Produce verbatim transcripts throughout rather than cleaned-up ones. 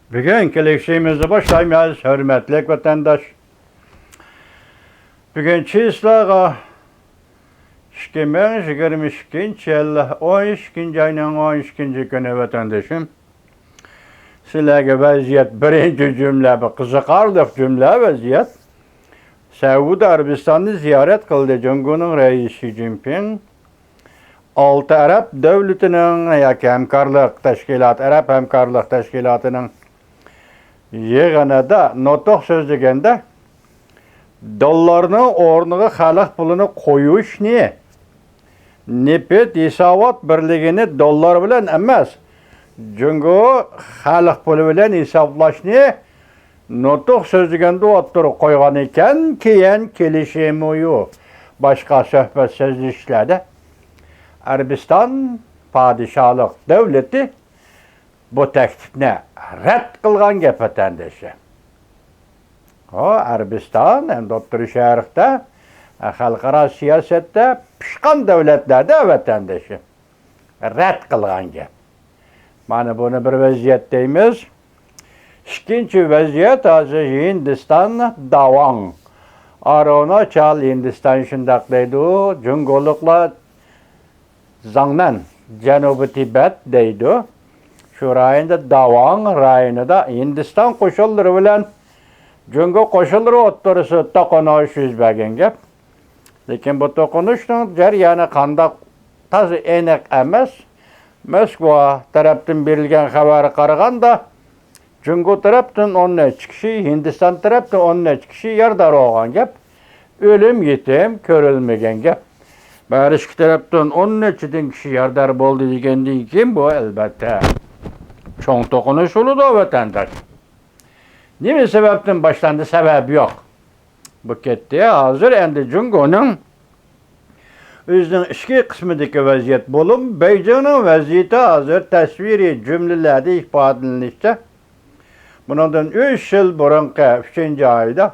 بۈگۈن كېلىشىمىزنى باشلايمىز، ھۆرمەتلىك ۋەتەنداش. بۈگۈن چىسلاغا ئىككى مىڭ يىگىرمە ئىككىنچى يىل ئون ئىككىنچى ئاينىڭ ئون ئىككىنچى كۈنى، ۋەتەندىشىم. سىلەرگە ۋەزىيەت، بىرىنچى جۈملە، بىر قىزىقارلىق جۈملە ۋەزىيەت. سەئۇدى ئەرەبىستاننى زىيارەت قىلدى جۇڭگونىڭ رەئىسى شى جىنپىڭ. ئالتە ئەرەب دۆلىتىنىڭ ياكى ھەمكارلىق تەشكىلاتى، ئەرەب ھەمكارلىق تەشكىلاتىنىڭ يىغىنىدا نۇتۇق سۆزلىگەندە، دوللارنىڭ ئورنىغا خەلق پۇلىنى قويۇشنى، نېفىت ھېسابات بىرلىكىنى دوللار بىلەن ئەمەس، جۇڭگو خەلق پۇلى بىلەن ھېسابلاشنى نۇتۇق سۆزلىگەندە ئوتتۇرىغا قويغان ئىكەن. كېيىن كېلىشىمۇيۇ باشقا سۆھبەت سۆزلىشىشلەردە ئەرەبىستان پادىشاھلىق دۆلىتى بۇ تەكلىپنى رەت قىلغان گەپ، ۋەتەندىشى. ئۇ ئەرەبىستان ئەمدى ئوتتۇرا شەرقتە، خەلقئارا سىياسەتتە پىشقان دۆلەتلەردە، ۋەتەندىشى. رەت قىلغان گەپ. مانا بۇنى بىر ۋەزىيەت دەيمىز. ئىككىنچى ۋەزىيەت ھازىر ھىندىستان داۋاڭ. ئارۇناچال ھىندىستان شۇنداق دەيدۇ. جۇڭگولۇقلار زاڭنەن، جەنۇبىي تىبەت دەيدۇ. شۇ رايوندا داۋاڭ رايونىدا ھىندىستان قوشۇنلىرى بىلەن جۇڭگو قوشۇنلىرى ئوتتۇرىسىدا توقۇنۇش يۈز بەرگەن گەپ. لېكىن بۇ توقۇنۇشنىڭ جەريانى قانداق، تازا ئېنىق ئەمەس. موسكۋا تەرەپتىن بېرىلگەن خەۋەرگە قارىغاندا، جۇڭگو تەرەپتىن ئون نەچچە كىشى، ھىندىستان تەرەپتىن ئون نەچچە كىشى يارىدار بولغان گەپ. ئۆلۈم يېتىم كۆرۈلمىگەن گەپ. ھەر ئىككى تەرەپتىن ئون نەچچىدىن كىشى يارىدار بولدى دېگەندىن كېيىن، بۇ ئەلۋەتتە چوڭ توقۇنۇش بولىدۇ، ۋەتەنداش. نېمە سەۋەبتىن باشلاندى؟ سەۋەبى يوق. بۇ كەتتى. ھازىر ئەمدى جۇڭگونىڭ ئۆزىنىڭ ئىچكى قىسمىدىكى ۋەزىيەت، بولۇپمۇ بېيجىڭنىڭ ۋەزىيىتى ھازىر تەسۋىرىي جۈملىلەردە ئىپادىلىنىشىچە، بۇنىڭدىن ئۈچ يىل بۇرۇنقى ئۈچىنچى ئايدا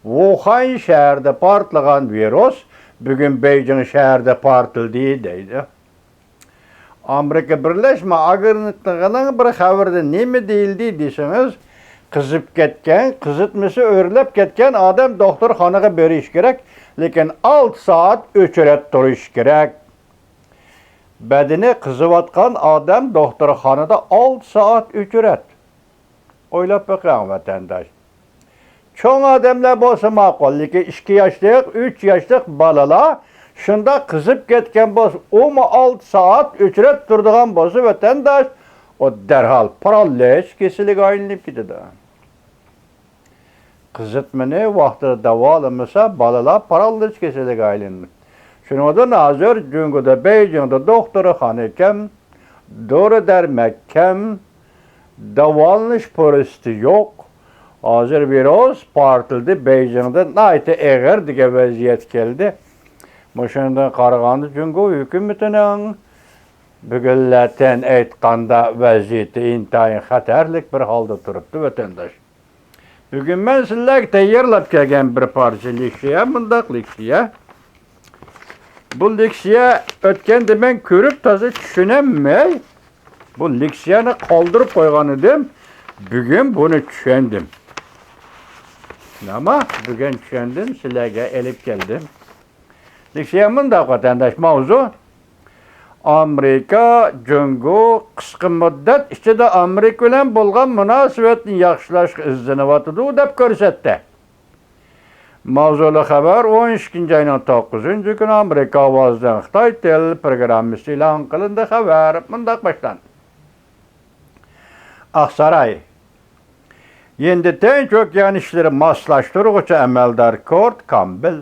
ۋۇخەن شەھىرىدە پارتلىغان ۋىرۇس بۈگۈن بېيجىڭ شەھىرىدە پارتلىدى دەيدۇ. ئامېرىكا بىرلەشمە ئاگېنتلىقىنىڭ بىر خەۋىرىدە نېمە دېيىلدى دېسىڭىز، قىزىپ كەتكەن، قىزىتمىسى ئۆرلەپ كەتكەن ئادەم دوختۇرخانىغا بېرىش كېرەك، لېكىن ئالتە سائەت ئۆچرەت تۇرۇش كېرەك. بەدىنى قىزىۋاتقان ئادەم دوختۇرخانىدا ئالتە سائەت ئۆچرەت. ئويلاپ بېقىڭ، ۋەتەنداش. چوڭ ئادەملەر بولسا ماقۇل، لېكىن ئىككى ياشلىق، ئۈچ ياشلىق بالىلار شۇنداق قىزىپ كەتكەن بولسا، ئۇمۇ ئالتە سائەت ئۆچرەت تۇرىدىغان بولسا، ۋەتەنداش، ئۇ دەرھال پارالىچ كېسىلىگە ئايلىنىپ كېتىدۇ. قىزىتمىنى ۋاقتىدا داۋالىمىسا، بالىلار پارالىچ كېسىلىگە ئايلىنىدۇ. شۇنىڭدىن ھازىر جۇڭگودا، بېيجىڭدا دوختۇرخانا كەم، دورا-دەرمەك كەم، داۋالىنىش پۇرسىتى يوق. ھازىر ۋىرۇس پارتلىدى، بېيجىڭدا ناھايىتى ئېغىر دېگەن ۋەزىيەت كەلدى. مۇشۇنىڭدىن قارىغاندا، جۇڭگو ھۆكۈمىتىنىڭ بۈگۈنلەتەن ئېيتقاندا، ۋەزىيىتى ئىنتايىن خەتەرلىك بىر ھالدا تۇرۇپتۇ، ۋەتەنداش. بۈگۈن مەن سىلەرگە تەييارلاپ كەلگەن بىر پارچە لېكسىيە، مۇنداق لېكسىيە. بۇ لېكسىيە ئۆتكەندە مەن كۆرۈپ تازا چۈشىنەلمەي، بۇ لېكسىيەنى قالدۇرۇپ قويغان ئىدىم. بۈگۈن بۇنى چۈشەندىم. نېمە؟ بۈگۈن چۈشەندىم، سىلەرگە ئېلىپ كەلدىم. لېكسىيە مۇنداق، ۋەتەنداش، ماۋزۇ: ئامېرىكا، جۇڭگو قىسقا مۇددەت ئىچىدە ئامېرىكا بىلەن بولغان مۇناسىۋەتنى ياخشىلاشقا ئىزدىنىۋاتىدۇ، دەپ كۆرسەتتى. ماۋزۇلۇق خەۋەر ئون ئىككىنچى ئاينىڭ توققۇزىنچى كۈنى ئامېرىكا ئاۋازىدىن خىتاي تىل پروگراممىسى ئېلان قىلىندى. خەۋەر مۇنداق باشلاندى. ئاقساراي. ھىندى تىنچ ئوكيان ئىشلىرى ماسلاشتۇرغۇچى ئەمەلدار كورت كامبېل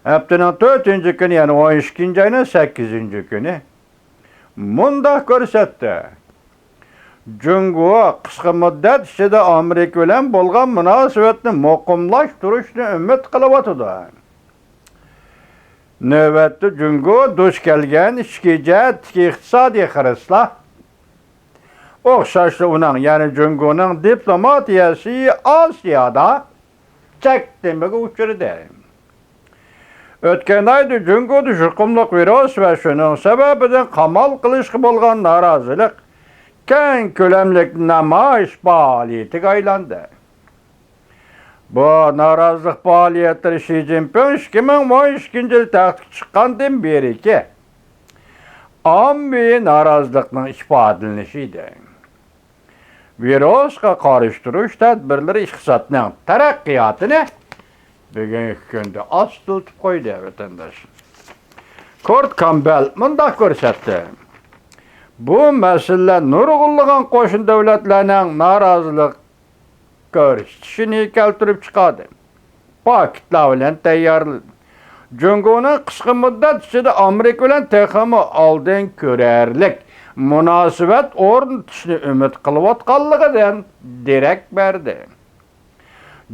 ھەپتىنىڭ تۆتىنچى كۈنى، يەنى ئون ئىككىنچى ئاينىڭ سەككىزىنچى كۈنى مۇنداق كۆرسەتتى: جۇڭگو قىسقا مۇددەت ئىچىدە ئامېرىكا بىلەن بولغان مۇناسىۋەتنى مۇقىملاشتۇرۇشنى ئۈمىد قىلىۋاتىدۇ. نۆۋەتتە جۇڭگو دۇچ كەلگەن ئىچكى جەھەتتىكى ئىقتىسادىي خىرىسلار ئوخشاشلا ئۇنىڭ، يەنى جۇڭگونىڭ دىپلوماتىيەسى ئاسىيادا چەكلىمىگە ئۇچرىدى. ئۆتكەن ئايدا جۇڭگودا يۇقۇملۇق ۋىرۇس ۋە شۇنىڭ سەۋەبىدىن قامال قىلىشقا بولغان نارازىلىق كەڭ كۆلەملىك نامايىش پائالىيىتىگە ئايلاندى. بۇ نارازىلىق پائالىيەتلىرى شى جىنپىڭ ئىككى مىڭ ئون ئىككىنچى يىل تەختكە چىققاندىن بېرىكى ئاممىۋى نارازىلىقنىڭ ئىپادىلىنىشى ئىدى. ۋىرۇسقا قارشى تۇرۇش تەدبىرلىرى ئىقتىسادنىڭ تەرەققىياتىنى بۈگۈنكى كۈندە ئاستىلىتىپ قويدى، ۋەتەنداش. كورت كامبېل مۇنداق كۆرسەتتى: بۇ مەسىلىلەر نۇرغۇنلىغان قوشنا دۆلەتلەرنىڭ نارازىلىق كۆرسىتىشىنى كەلتۈرۈپ چىقاردى. پاكىتلار بىلەن تەييارلىدى. جۇڭگونىڭ قىسقا مۇددەت ئىچىدە ئامېرىكا بىلەن تېخىمۇ ئالدىن كۆرەرلىك مۇناسىۋەت ئورنىتىشنى ئۈمىد قىلىۋاتقانلىقىدىن دېرەك بەردى.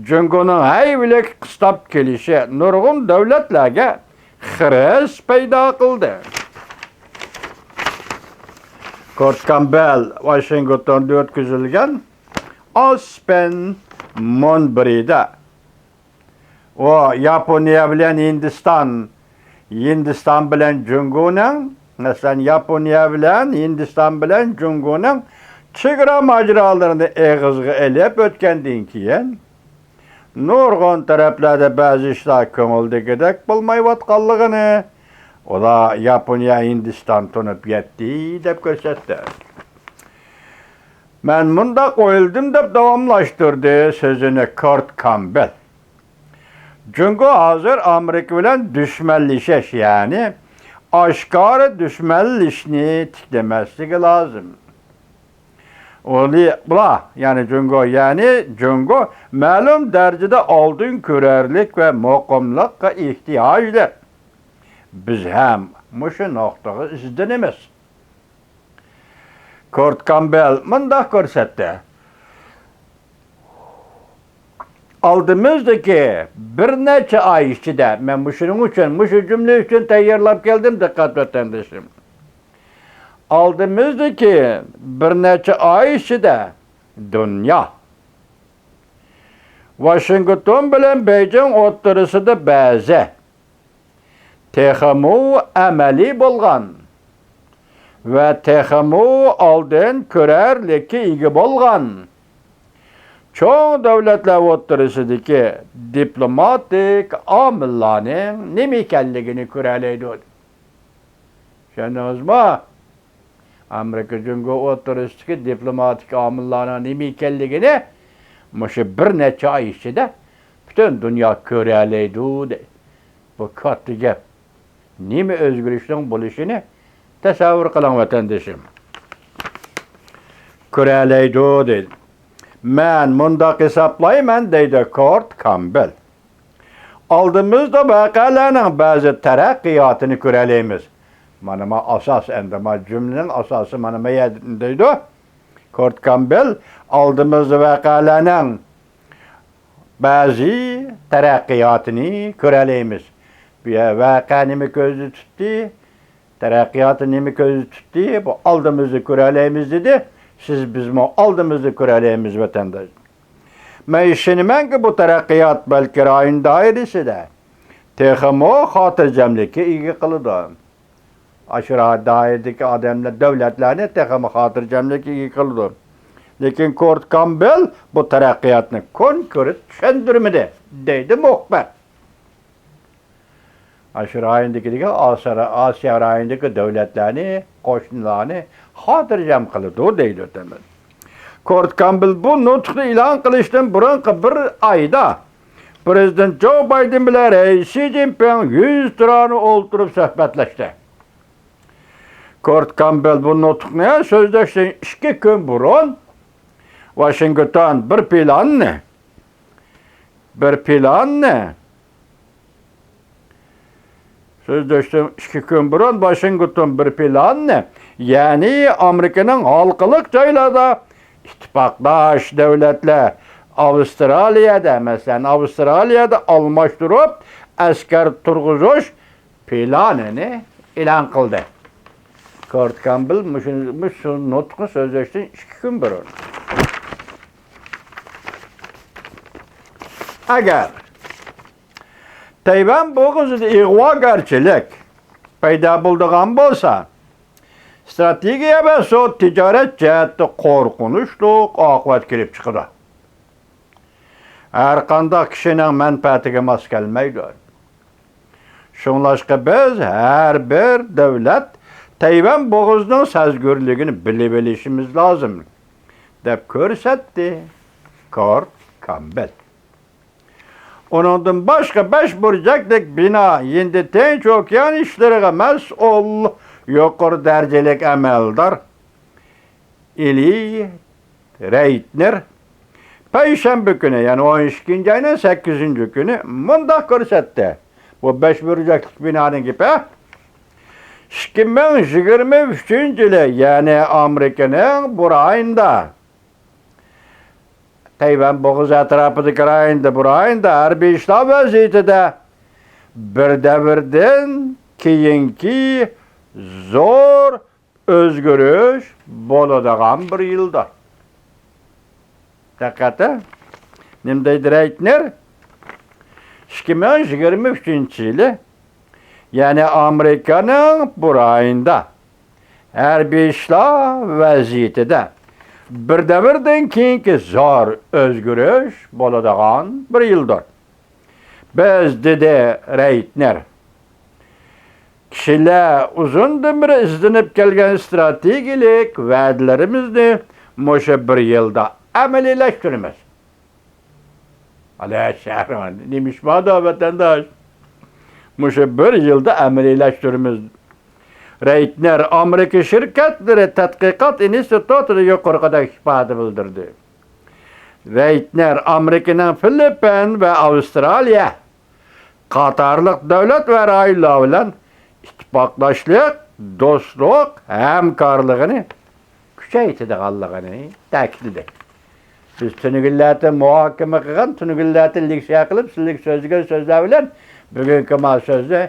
جۇڭگونىڭ ھەيۋىلىك قىستاپ كېلىشى نۇرغۇن دۆلەتلەرگە خىرىس پەيدا قىلدى. كورت كامبېل ۋاشىنگتوندا ئۆتكۈزۈلگەن ئاسپەن مۇنبىرىدە ئۇ ياپونىيە بىلەن ھىندىستان، ھىندىستان بىلەن جۇڭگونىڭ، مەسىلەن، ياپونىيە بىلەن ھىندىستان بىلەن جۇڭگونىڭ چېگرا ماجىرالىرىنى ئېغىزغا ئېلىپ ئۆتكەندىن كېيىن، نۇرغۇن تەرەپلەردە بەزى ئىشلار كۆڭۈلدىكىدەك بولمايۋاتقانلىقىنى ئۇلار ياپونىيە، ھىندىستان تونۇپ يەتتى دەپ كۆرسەتتى. مەن مۇنداق ئويلىدىم، دەپ داۋاملاشتۇردى سۆزىنى كورت كامبېل. جۇڭگو ھازىر ئامېرىكا بىلەن دۈشمەنلىشىش، يەنى ئاشكارا دۈشمەنلىشىشنى تىكلىمەسلىكى لازىم. ئۇلى-، بۇلار، يەنى جۇڭگو، يەنى جۇڭگو مەلۇم دەرىجىدە ئالدىن كۆرەرلىك ۋە مۇقىملىققا ئېھتىياجلىق. بىز ھەم مۇشۇ نۇقتىغا ئىزدىنىمىز. كورت كامبېل مۇنداق كۆرسەتتى: ئالدىمىزدىكى بىر نەچچە ئاي ئىچىدە، مەن مۇشۇنىڭ ئۈچۈن، مۇشۇ جۈملە ئۈچۈن تەييارلاپ كەلدىم، دىققەت ۋەتەندىشىم. ئالدىمىزدىكى بىر نەچچە ئاي ئىچىدە دۇنيا، ۋاشىنگتون بىلەن بېيجىڭ ئوتتۇرىسىدا بەزى تېخىمۇ ئەمەلىي بولغان ۋە تېخىمۇ ئالدىن كۆرەرلىككە ئىگە بولغان چوڭ دۆلەتلەر ئوتتۇرىسىدىكى دىپلوماتىك ئامىللارنىڭ نېمە ئىكەنلىكىنى كۆرەلەيدۇ. چۈشەندىڭىزمۇ؟ ئامېرىكا جۇڭگو ئوتتۇرىسىدىكى دىپلوماتىك ئامىللارنىڭ نېمە ئىكەنلىكىنى مۇشۇ بىر نەچچە ئاي ئىچىدە پۈتۈن دۇنيا كۆرەلەيدۇ، دەيدۇ. بۇ كاتتا گەپ. نېمە ئۆزگىرىشنىڭ بولۇشىنى تەسەۋۋۇر قىلىڭ، ۋەتەندىشىم. كۆرەلەيدۇ، دەيدۇ. مەن مۇنداق ھېسابلايمەن، دەيدۇ كورت كامبېل. ئالدىمىزدا ۋەقەلەرنىڭ بەزى تەرەققىياتىنى كۆرەلەيمىز. مانا ما ئاساس، ئەمدى ما جۈملىنىڭ ئاساسى مانا ما يەردە دەيدۇ. كورت كامبېل، ئالدىمىزدا ۋەقەلەرنىڭ بەزى تەرەققىياتىنى كۆرەلەيمىز. بۇ يەر ۋەقە نېمە كۆزدە تۇتتى؟ تەرەققىياتى نېمە كۆزدە تۇتتى؟ بۇ ئالدىمىزدا كۆرەلەيمىز دېدى. سىز، بىزمۇ ئالدىمىزدا كۆرەلەيمىز، ۋەتەنداش. مەن ئىشىنىمەنكى، بۇ تەرەققىيات بەلكى رايون دائىرىسىدە تېخىمۇ خاتىرجەملىككە ئىگە قىلىدۇ. ئاشۇ را-، دائىرىدىكى ئادەملەر، دۆلەتلەرنى تېخىمۇ خاتىرجەملىككە ئىگە قىلىدۇ. لېكىن كورت كامبېل بۇ تەرەققىياتنى كونكرېت چۈشەندۈرمىدى، دەيدۇ مۇخبىر. ئاشۇ رايوندىكى دېگەن ئاسىيا، ئاسىيا رايونىدىكى دۆلەتلەرنى، قوشنىلارنى خاتىرجەم قىلىدۇ، دەيدۇ تەمەن. كورت كامبېل بۇ نۇتۇقنى ئېلان قىلىشتىن بۇرۇنقى بىر ئايدا پىرېزىدېنت جو بايدېن بىلەن رەئىس شى جىنپىڭ يۈزتۇرانە ئولتۇرۇپ سۆھبەتلەشتى. كورت كامبېل بۇ نۇتۇقنى سۆزلەشتىن ئىككى كۈن بۇرۇن ۋاشىنگتون بىر پىلاننى، بىر پىلاننى، سۆزلەشتىن ئىككى كۈن بۇرۇن ۋاشىنگتون بىر پىلاننى، يەنى ئامېرىكىنىڭ ھالقىلىق جايلاردا ئىتتىپاقداش دۆلەتلەر، ئاۋسترالىيەدە، مەسىلەن، ئاۋسترالىيەدە ئالماشتۇرۇپ ئەسكەر تۇرغۇزۇش پىلانىنى ئېلان قىلدى. كورت كامبېل مۇشۇ، مۇشۇ نۇتۇقنى سۆزلەشتىن ئىككى كۈن بۇرۇن. ئەگەر تەيۋەن بوغۇزىدا ئىغۋاگەرچىلىك پەيدا بولىدىغان بولسا، ئىستراتېگىيە ۋە سودا تىجارەت جەھەتتە قورقۇنچلۇق ئاقىۋەت كېلىپ چىقىدۇ. ھەرقانداق كىشىنىڭ مەنپەئەتىگە ماس كەلمەيدۇ. شۇڭلاشقا بىز ھەر بىر دۆلەت تەيۋەن بوغۇزىنىڭ سەزگۈرلۈكىنى بىلىۋېلىشىمىز لازىم، دەپ كۆرسەتتى كورت كامبېل. ئۇنىڭدىن باشقا بەش بۇرجەكلىك بىنا ھىندى تىنچ ئوكيان ئىشلىرىغا مەسئۇل يۇقىرى دەرىجىلىك ئەمەلدار ئىلى رەيتنېر پەيشەنبە كۈنى، يەنى ئون ئىككىنچى ئاينىڭ سەككىزىنچى كۈنى مۇنداق كۆرسەتتى. بۇ بەش بۇرجەكلىك بىنانىڭ گېپى. ئىككى مىڭ يىگىرمە ئۈچىنچى يىلى، يەنى ئامېرىكىنىڭ بۇ رايوندا، تەيۋەن بوغۇزى ئەتراپىدىكى رايوندا، بۇ رايوندا ھەربىي ئىشلار ۋەزىيىتىدە بىر دەۋردىن كېيىنكى زور ئۆزگىرىش بولىدىغان بىر يىلدۇر. دىققەت! نېمە دەيدۇ رەيتنېر؟ ئىككى مىڭ يىگىرمە ئۈچىنچى يىلى، يەنى ئامېرىكانىڭ بۇ رايوندا ھەربىي ئىشلار ۋەزىيىتىدە بىر دەۋردىن كېيىنكى زور ئۆزگىرىش بولىدىغان بىر يىلدۇر. بىز، دېدى رەيتنېر، كىشىلەر ئۇزۇندىن بېرى ئىزدىنىپ كەلگەن ئىستراتېگىيەلىك ۋەدىلىرىمىزنى مۇشۇ بىر يىلدا ئەمەلىيلەشتۈرىمىز. ئەلەشەر، نېمە ئىش بار-دە، ۋەتەنداش؟ مۇشۇ بىر يىلدا ئەمەلىيلەشتۈرىمىز. رەيتنېر ئامېرىكا شىركەتلىرى تەتقىقات ئىنستىتۇتىدا يۇقىرىقىدەك ئىپادە بىلدۈردى. رەيتنېر ئامېرىكىنىڭ فىلىپپىن ۋە ئاۋسترالىيە قاتارلىق دۆلەت ۋە رايونلار بىلەن ئىتتىپاقداشلىق، دوستلۇق ھەمكارلىقىنى كۈچەيتىدىغانلىقىنى تەكىتلىدى. بىز تۈنۈگۈنلەردە مۇھاكىمە قىلغان، تۈنۈگۈنلەردە لېكسىيە قىلىپ، سىلىگە سۆزلىگەن سۆزلەر بىلەن بۈگۈنكى ما سۆزنى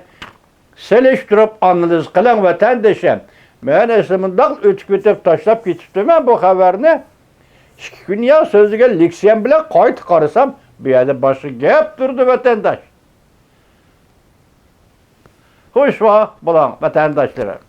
سېلىشتۇرۇپ ئانالىز قىلىڭ، ۋەتەندىشىم. مەن ئەسلى مۇنداق ئۆتۈپ كېتىپ، تاشلاپ كېتىپتىمەن بۇ خەۋەرنى. ئىككى كۈن يا سۆزلىگەن لېكسىيەم بىلەن قايتا قارىسام، بۇ يەردە باشقا گەپ تۇرىدۇ، ۋەتەنداش. خۇشۋاق بولۇڭ، ۋەتەنداشلىرىم.